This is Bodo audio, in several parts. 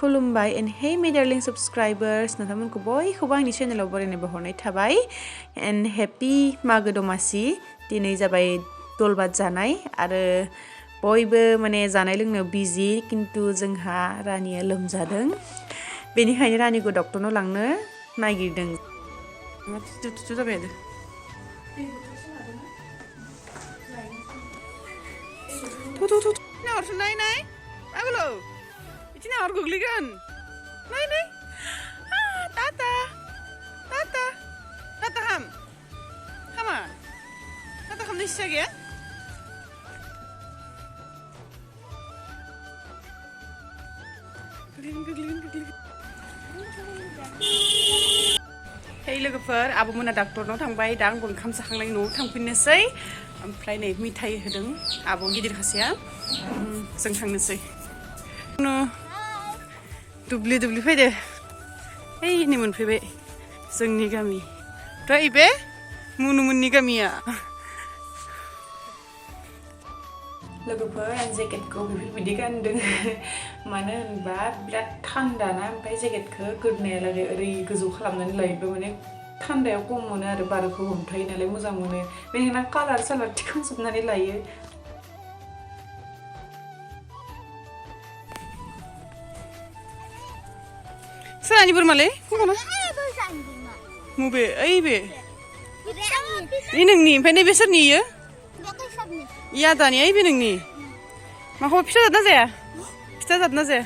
खुलुमबाय एन्ड हे माय डार्लिं सब्सक्राइबार्स नोंथांमोनखौ बयखौबो आंनि चेनेलाव बरायनाय बहरनाय थाबाय एन्ड हेपि मागो दमासि दिनै जाबाय दलबाद जानाय आरो बयबो माने जानाय लोंनायाव बिजि किन्तु जोंहा रानिया लोमजादों बेनिखायनो रानिखौ डक्टरनाव लांनो नागिरदों जाबाय आरो Ini harus googlingan. Nay. Tata. Tata ham. Hama. Tata ham nisya ya? Googling. Hey लोगोफोर आब'मोना डक्टरनाव थांबाय दा आंबो ओंखाम जाखांनायनि न'आव थांफिननोसै ओमफ्राय नै मिथाइ होदों आब' गिदिर खासेया जों थांनोसै दुब्लि फैदो ओइ नै मोनफैबाय जोंनि गामि ओमफ्राय बे मुनुमोननि गामिया लोगोफोर आं जेकेटखौ बेफोरबायदि गानदों मानो होनबा बिराद थान्दा ना ओमफ्राय जेकेटखौ गोदोनायालागै ओरै गोजौ खालामनानै लायोबा माने थान्दाया खम मोनो आरो बारखौ हमथायो नालाय मोजां मोनो बेनिखायनो कालार सालार थिखांजोबनानै लायो Saan bermale? Kemana? Mube, be. Ini nih, pengen besar nih ya? Iya tanya, ini nih. Mau pisa datang saya? Pisa datang saya?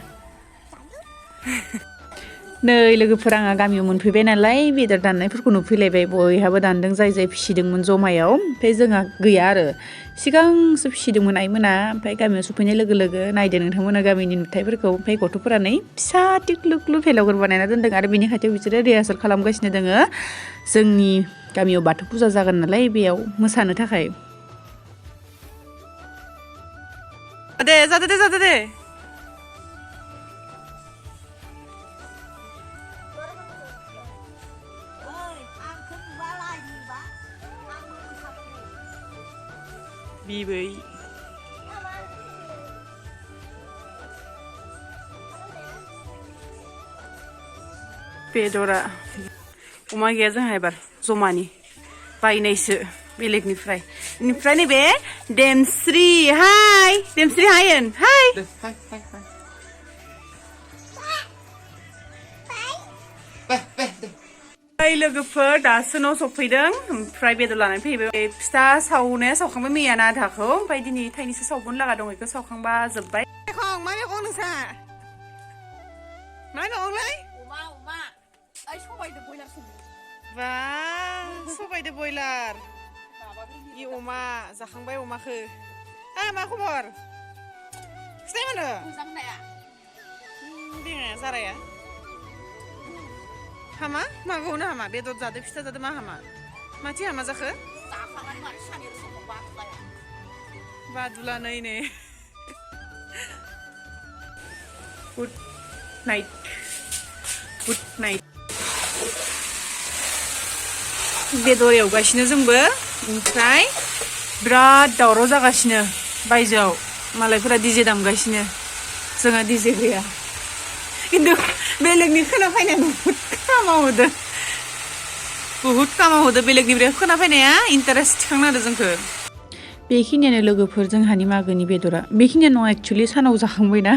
Nei लोगोफोर आंहा गामियाव मोनफैबाय नालाय बेदर दाननायफोरखौ नुफैलायबाय बयहाबो दानदों जाय फिसिदोंमोन जमायाव ओमफ्राय जोंहा गैया आरो सिगांसो फिसिदोंमोन आइमोना ओमफ्राय गामियाव सफैनाय लोगो नायदो नोंथांमोना गामिनि नुथायफोरखौ ओमफ्राय गथ'फोरा नै फिसा टिक्लुक्लु भेलागुर बानायना दोनदों आरो बिनि खाथियाव बिसोरो रिहार्सेल खालामगासिनो दोङो जोंनि गामियाव बाथौ फुजा जागोन नालाय बेयाव मोसानो थाखाय जादो दे Bibai. Bedora. Oma gaya जोंहा एबार जमानि बायनायसो बेलेगनिफ्राय इनिफ्राय नैबे देमस्रि हाय हायन हाय लोगोफोर दासो न' सफैदों ओमफ्राय बेदर लानानै फैबाय फिथा सावनाया सावखांबाय मैयाना आधाखौ ओमफ्राय दिनै थाइनैसो सावबोनो लागा दं बेखौ सावखांबा जोब्बाय मा मैगं नोंसा मा मैगंलै अमा ओइ सबायदो बयलार बा सबायदो बयलार इ अमा जाखांबाय अमाखौ मा खबर सिनाय मोनो मोजां नाया दिङा जाराया हामा मागौनो हामा बेदर जादो फिथा जादो मा हामा माथि हामा जाखो बादुला नै गुड नाइट बेदर एवगासिनो जोंबो ओमफ्राय बिराद दावराव जागासिनो बायजोआव मालायफोरा डिजे दामगासिनो जोंहा डिजे गैया किन्तु बेलेगनि खोनाफैनाय बहुत खामावहोदो बेलेगनिफ्राय खोनाफैनाया इन्टारेस्ट थिखांना होदो जोंखो बेखिनियानो लोगोफोर जोंहानि मागोनि बेदरा बेखिनिया नङा एक्चुअली सानाव जाखांबायना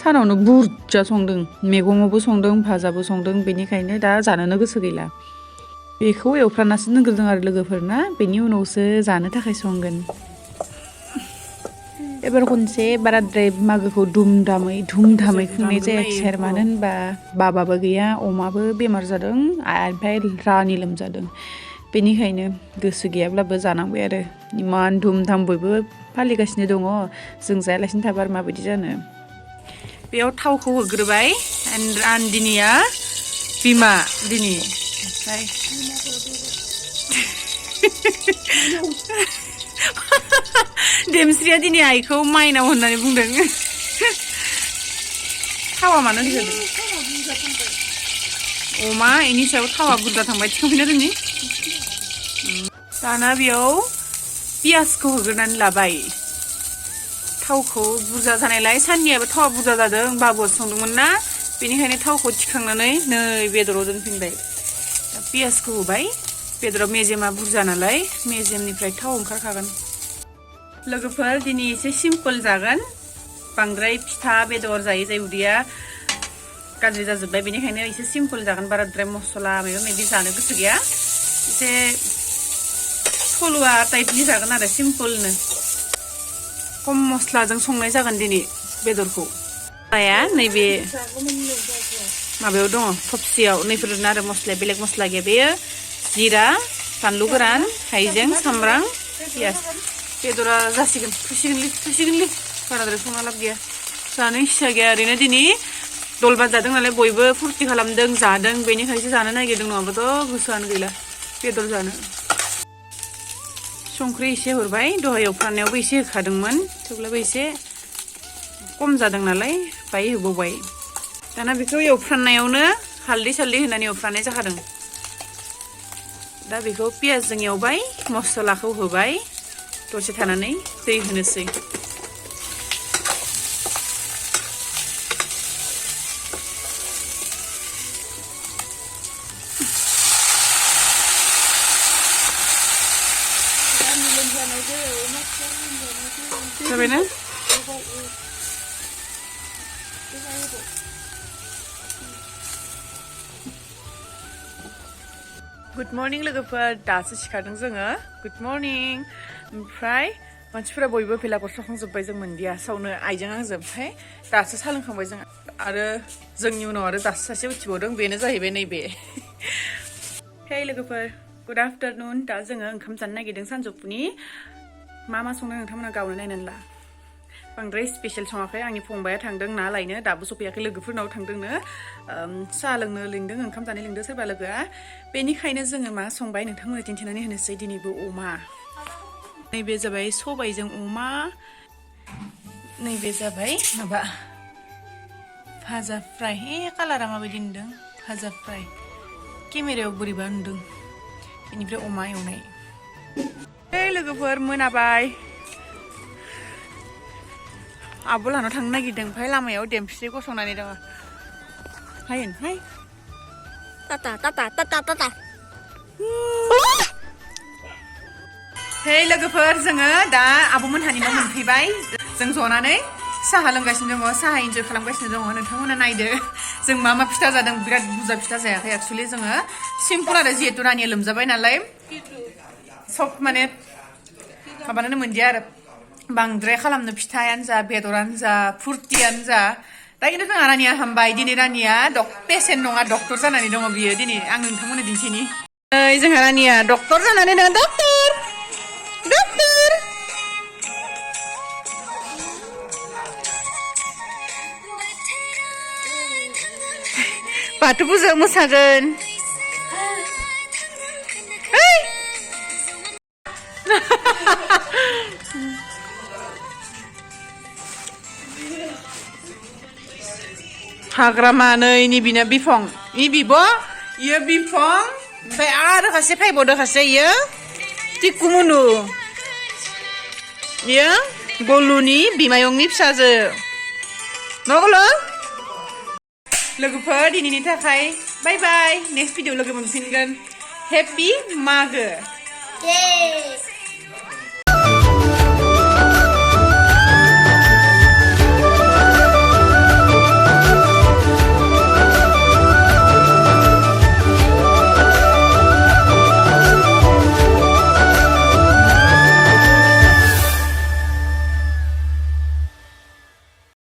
सानावनो बुरजा संदों मैगङावबो संदों भाजाबो संदों बेनिखायनो दा जानोनो गोसो गैला बेखौ एवफ्रानासो दोनग्रोदों आरो लोगोफोरना बेनि उनावसो जानो थाखाय संगोन एबार खनसे बाराद्राय मागोखौ धुमधामै खुंनाय जायाखिसै आरो मानो होनबा बाबाबो गैया अमाबो बेमार जादों ओमफ्राय रानि लोमजादों बेनिखायनो गोसो गैयाब्लाबो जानांबाय आरो इमान धुमधाम बयबो फालिगासिनो दङ जों जायालासिनो थाबा आरो माबायदि जानो बेयाव थावखौ होग्रोबाय दिनैया बिमा दिनै ओमफ्राय देमस्रिया दिनै आइखौ माइनाव होननानै बुंदों थावा मानो होदों अमा इनि सायाव थावा बुरजा थांबाय थिखांफिनना दोननि दाना बेयाव पियासखौ होग्रोनानै लाबाय थावखौ बुरजा जानायलाय साननियाबो थावा बुरजा जादों बाबुआ संदोंमोन ना बेनिखायनो थावखौ थिखांनानै नै बेदराव दोनफिनबाय पियासखौ होबाय बेदराव मेजेमा बुरजा नालाय मेजेमनिफ्राय थाव ओंखारखागोन लोगोफोर दिनै एसे सिम्पोल जागोन बांद्राय फिथा बेदर जायै जाय उदैया गाज्रि जाजोब्बाय बेनिखायनो एसे सिम्पोल जागोन बाराद्राय मस्ला माबा माबि जानो गोसो गैया एसे सलुवा टाइपनि जागोन आरो सिम्पोलनो खम मस्लाजों संनाय जागोन दिनै बेदरखौ माया नैबे माबायाव दङ थबसियाव नैफोरनो आरो मस्लाया बेलेग मस्ला गैया बेयो जिरा बानलु गोरान हाइजें सामब्राम पियास बेदरा जासिगोन थुसिगोनलै बाराद्राय संना लाब गैया जानो इच्छा गैया ओरैनो दिनै दलबा जादों नालाय बयबो फुरथि खालामदों जादों बेनिखायसो जानो नागिरदों नङाबाथ' गोसोआनो गैला बेदर जानो संख्रि एसे हरबाय दहाय एवफ्रामनायावबो एसे होखादोंमोन थेवब्लाबो एसे खम जादों नालाय बाय होबावबाय दाना बेखौ एवफ्रामनायावनो हालदै सालदै होनानै एवफ्रामनाय जाखादों दा बेखौ पियासजों एवबाय मस्लाखौ होबाय दसे थानानै दै होनोसै जाबायना गुड मर्निं लोगोफोर दासो सिखारदों जोङो गुड मर्निं ओमफ्राय मानसिफोरा बयबो भेलाघर सावखांजोब्बाय जों मोनदिया सावनो आइजों आंजों ओमफ्राय दासो सा लोंखांबाय जों आरो जोंनि उनाव आरो दासो सासे उथिबावदों बेनो जाहैबाय नैबे हे लोगोफोर गुड आफ्टारनुन दा जोङो ओंखाम जानो नागिरदों सानजौफुनि मा संदों नोंथांमोना गावनो नायनानै ला बांद्राय स्पेशल सङाखै आंनि फंबाया थांदों ना लायनो दाबो सफैयाखै लोगोफोरनाव थांदोंनो साहा लोंनो लिंदों ओंखाम जानो लिंदों सोरबा लोगोआ बेनिखायनो जोङो मा संबाय नोंथांमोननो दिन्थिनानै होनोसै दिनैबो अमा नैबे जाबाय सबायजों अमा नैबे जाबाय माबा भाजा फ्राय हे कालारा माबायदि नुदों भाजा फ्राय केमेरायाव बोरैबा नुदों बेनिफ्राय अमा एवनाय हे लोगोफोर मोनाबाय आब'लानाव थांनो नागिरदों ओमफ्राय लामायाव देमसि गसंनानै दङ हायन हाय टाटा हे लोगोफोर जोङो दा आब'मोनहानि न' मोनफैबाय जों जनानै साहा लोंगासिनो दङ साहा इन्जय खालामगासिनो दङ नोंथांमोना नायदो जों मा मा फिथा जादों बिराद बुरजा फिथा जायाखै एक्चुअलि जोङो सिम्पोल आरो जिहेतु रानिया लोमजाबाय नालाय सब माने माबानानै मोनदिया आरो बांद्राय खालामनो फिथायानो जा बेदरानो जा फुरथियानो जा दा खिन्थु जोंहा रानिया हामबाय दिनै रानिया पेसेन्ट नङा डक्टर जानानै दङ बियो दिनै आं नोंथांमोननो दिन्थिनि जोंहा रानिया डक्टर जानानै दङ डक्टर बाथौ फुजायाव मोसागोन हाग्रामा नै निबिना बिफं इ बिब' इयो बिफं ओमफ्राय आरो खासे फैबावदो खासे इयो टिकुमुनु इयो गलुनि बिमायंनि फिसाजो नगलो लोगोफोर दिनैनि थाखाय बाय बाय नेक्स्ट भिडिअ लोगो मोनफिनगोन हेपि मागो